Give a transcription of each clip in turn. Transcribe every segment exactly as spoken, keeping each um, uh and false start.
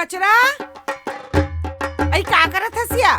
कचरा, अई का करत हस या?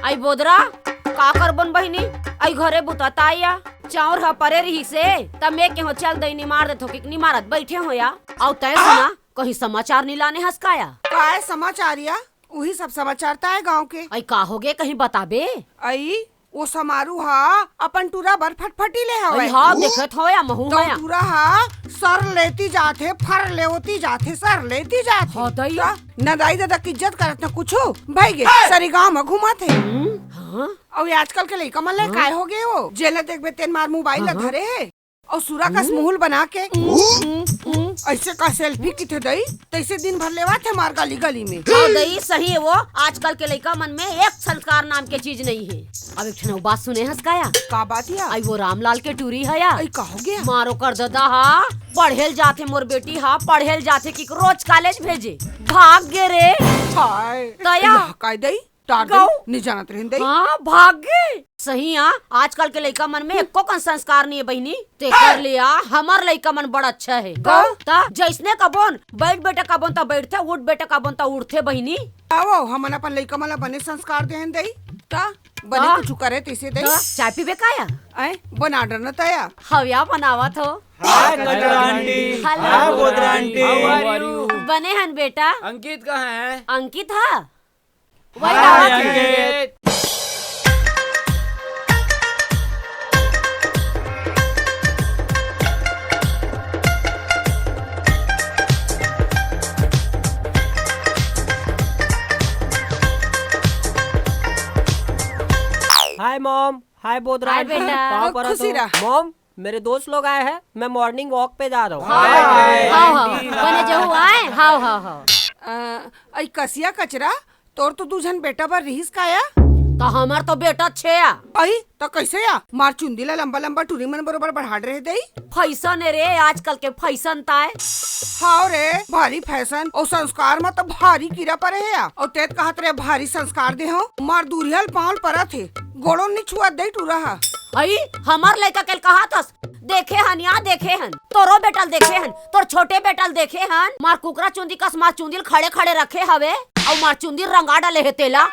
अई बोदरा, का करबोन बहिनी? अई घरे बुता ताया, चाउर ह परे रिहिसे, त मैं केहो चल दई निमार देथो कि निमारत बइठे हो या। अउ तैं सुना, कहीं समाचार नी लाने हस का या? काय समाचार या? उही सब समाचार ताय गांव के। अई का होगे, कहीं बताबे? अई ओ समारू हा अपन टूरा बर फटफटी ले हवय। अरे हाँ, देखत हो या महू तो हया। टूरा हा सर लेती जाथे, फर लेवती जाथे, सर लेती जाथे। हाँ, दई। त न दाई ददा की इज्जत करत न कुछु, भई गे सरी गांव म घूमत हे। हम्म, हाँ। अउ ये आजकल के लइका मन ले हाँ। काय हो गे हो? जेला देखबे तेन मार मोबाइल ल हाँ, हाँ। धरे हे। अउ सुरा कस हम्म। मुहुल बना के हम्म, हम्म, हम्म। अइसे का सेल्फी किथे दई, तइसे दिन भर लेवाथे मार गली गली में। हाँ दई, सही हे वो। आजकल के लइका मन में एक संस्कार नाम के चीज नइ हे। अब एक ठन अउ बात सुने हस का या? का बात या? अई वो रामलाल के टूरी ह या। अई का हो गे? मार ओकर ददा हा पढ़े ल जाथे, मोर बेटी हा पढ़े ल जाथे कि रोज कॉलेज भेजे, भाग गे रे। हाय। त या। अई का दई? टार गऊ। दई, नी जानत रहेन दई। हाँ, भाग गे। सही आ, आजकल के लइका मन में एको कन संस्कार नइ हे बहिनी। तेकर ले आ, हमर लइका मन बड़ अच्छा हे। गऊ। त जइसने कबोन, बइठ बेटा कबोन त बइठथे, उठ बेटा कबोन त उठथे बहिनी। आवो, हमन अपन लइका मन ला बने संस्कार देहन दई। त बने त कुछु करे तइसे दई। त चाय पीबे का या? अय, बना डर न तया। हव या बनावत हो। हाय कचरा आंटी। हेलो। हाय बोदरा आंटी। How are you? बने हन बेटा। अंकित कहाँ है? अंकित हा? वही हाय, गावत हे। अंकित। हाय मॉम, हाय बोदरा। हाय बेटा। पाँव परत खुशी हूँ। रह। मॉम, मेरे दोस्त लोग आए हैं, मैं मॉर्निंग वॉक पे जा रहा हूँ। हाय, हाय, हाव, हाव, आंटी। बने जहू आए, हाव, हाव, हाव। अ, अई कसिया कचरा, तोर तो दू झन बेटा बर रिहिस का या? त हमर तो बेटा छे या। अई, त कइसे या? मार चुंदी ला लंबा लंबा टूरी मन बरोबर बढ़ा डरे दई। फैशन हे रे, आजकल के फैशन ताय। हाव रे, भारी फैशन। अउ संस्कार म त भारी कीरा परे हे या। अउ तेत कहत रे भारी संस्कार दे हो, मार दूरिहा ल पाँव ल परत हे, गोड़ो नी छुअत दई टूरा हा। अई, हमर लइका के ल कहत हस, देखे हन या देखे हन, तोरो बेटा ल देखे हन, तोर छोटे बेटा ल देखे हन, मार कुकरा चुंदी कस मार चुंदी ल खड़े खड़े रखे हवे, अउ मार चुंदी रंगा डले हे तेला।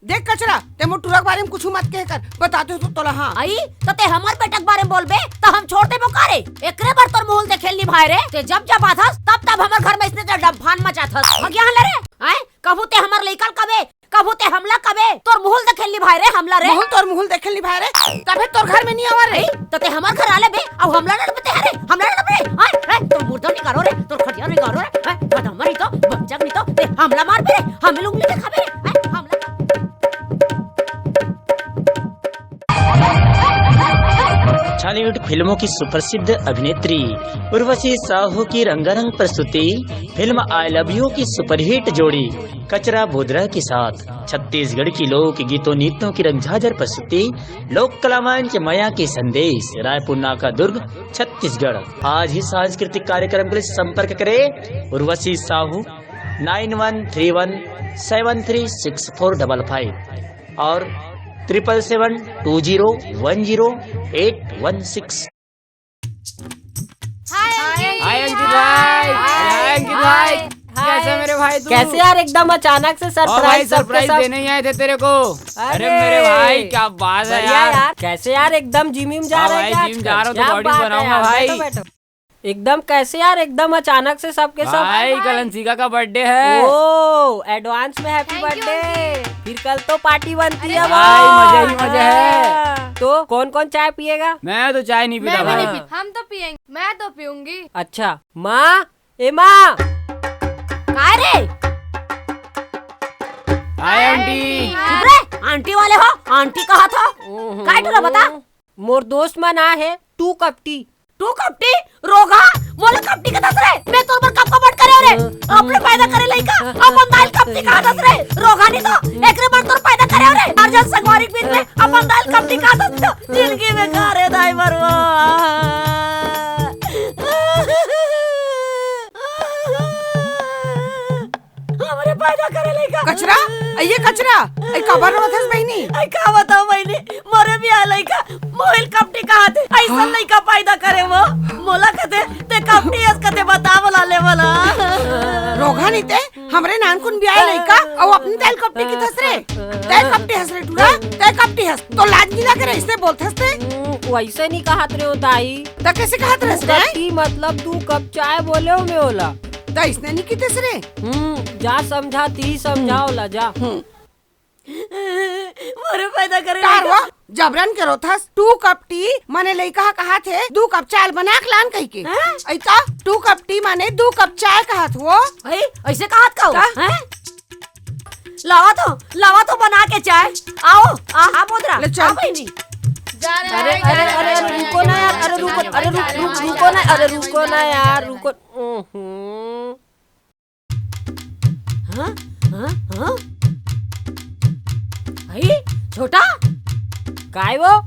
देख कचरा, ते मोर टूरा के बारे म कुछु मत कहे कर, बताते हो तो तोला, हाँ। अई, त ते हमर बेटा के बारे म बोलबे, त हम छोड़ देबो का रे? एकरे बर तोर मुहुल देखे ल नी भाय रे, ते जब जब आथस, तब तब हमर घर म अइसने ते डंफान मचाथस। भगिया हन ले रे, आय, कभू ते हमर लइका ल कबे, कभू ते हमला कबे, तोर मुहुल देखे ल नी भाय रे, हमला रे। मुहुल तोर मुहुल देखे ल नी भाय रे, तभे तोर घर में नी आवा रे। अई, त ते हमर घर आ ले बे, अउ हमला लड़बे ते हरे, हमला लड़बे। आय, आय, तोर मुर्दा निकारो रे, तोर खटिया निकारो रे, आय, बदमा नी तो, बच्चा नी तो, ते हमला मारबे रे, हमें उंगली देखाबे रे, आय, हमला। छॉलीवुड फिल्मों की सुप्रसिद्ध अभिनेत्री उर्वशी साहू की रंगारंग प्रस्तुति फिल्म आई लव यू की सुपरहिट जोड़ी कचरा बोदरा के साथ छत्तीसगढ़ की लोक गीतों नृत्यों की रंगझाझर प्रस्तुति लोक कलावान के मया के संदेश, रायपुर नाका दुर्ग, छत्तीसगढ़। आज ही सांस्कृतिक कार्यक्रम के लिए संपर्क करें Urvashi Sahu, nine one three one seven three six four double five और triple seven two zero one zero eight one six। हाय अंकित। हाय अंकित भाई। हाय। हाय अंकित भाई। हाय। कैसे मेरे भाई तू? कैसे यार, एकदम अचानक से और भाई सरप्राइज सबके सरप्राइज सब। देने ही आए थे तेरे को। अरे अरे मेरे भाई, क्या बात है बढ़िया यार। यार। कैसे यार, एकदम जिम विम जा हाँ रहे हैं भाई, क्या जिम आजकल? जा रहा हूँ तो क्या बॉडी बात है बनाऊंगा यार, भाई। बैठो, बैठो। एकदम कैसे यार, एकदम अचानक से सबके सब। भाई, कल अंशिका का बर्थडे है। ओ, एडवांस में हैप्पी Thank you, बर्थडे। अंकित। फिर कल तो पार्टी बनती अरे है भाई, वो। मजा ही मजा है। हाँ। तो कौन कौन चाय पिएगा? मैं तो चाय नहीं मैं पीता भी भाई। नहीं पी-, हम तो पियेंगे, मैं तो पीऊंगी। अच्छा, माँ, ए माँ। काय रे? Hi aunty. चुप रे, आंटी वाले हो, आंटी कहा था? ओहो। काय टूरा बता? मोर दोस्त मन आ है, टू कपटी। तू कपटी? रोगहा, मोला कपटी कथस रे? मैं तोर बर कब कपट करे हो रे? अपने पैदा करे लइका, अपन दाई ल कपटी कथस रे? रोगहा नी तो, एकरे बर तोर पैदा करे हो रे? अर्जुन संगवारी के बीच में अपन दाई ल कपटी कथस तो, जिंदगी में का रे दाई मरवा। हमरे पैदा करे लइका। कचरा? अइये कचरा? अई काबर रोवत हस बहिनी? अई का बताओ बहिनी, मोरे बिया लइका मोहिल कपटी कहाथे। अइसन हाँ? लइका पैदा करे वो। मोला कथे, ते कपटी अस कथे बता बोला ले बोला। रोगहा, नहीं ते, हमरे नानकुन बियाह लइका, अउ अपनी तैं ल कपटी किथस रे। तैं कपटी हस रे टूरा, तैं कपटी हस। तो लाज नहीं लागे रे, अइसने बोलथस ते। हम्म, वइसे नहीं कहत रे ओ दाई। त कइसे कहत रहस रे? कपटी मतलब दू कप चाय बोलेंव मैं ओला। त अइसने नहीं किथस रे। हम्म, जा समझा, तिही समझा ओला, जा। हम्म। मोरे पैदा करे तार लइका। वो जबरन के रोथस, two cup tea माने लइका ह कहत हे, दू कप चाय बना के लान कहिके। हैं? अई त two cup tea माने दू कप चाय कहत हो। भाई, अइसे कहत का हो? त? हैं? लावा तो, लावा तो बना के चाय। आओ, आ, आ मोदरा, ले चल। आ बहिनी। अरे, अरे, अरे, अरे, रुको ना यार, अरे, रुको, अरे, रुक, रुक, रुको ना, अरे, रुको ना यार, रुको। हम्म। हाँ? हाँ? हाँ? अई, छोटा? काय वो?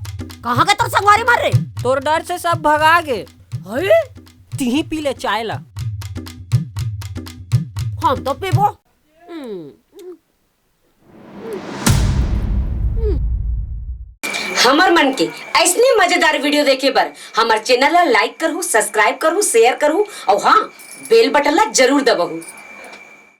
कहाँ के तोर संगवारी मन रे? तोर डर से सब भगा गे। अई? तिही पी ले चाय ला। हम तो पीबो। हम्म। हमर मन के अइसने मजेदार video देखे बर हमर channel ला like करहू, subscribe करहू, share करहू अउ हाँ, bell button ला जरूर दबाहू।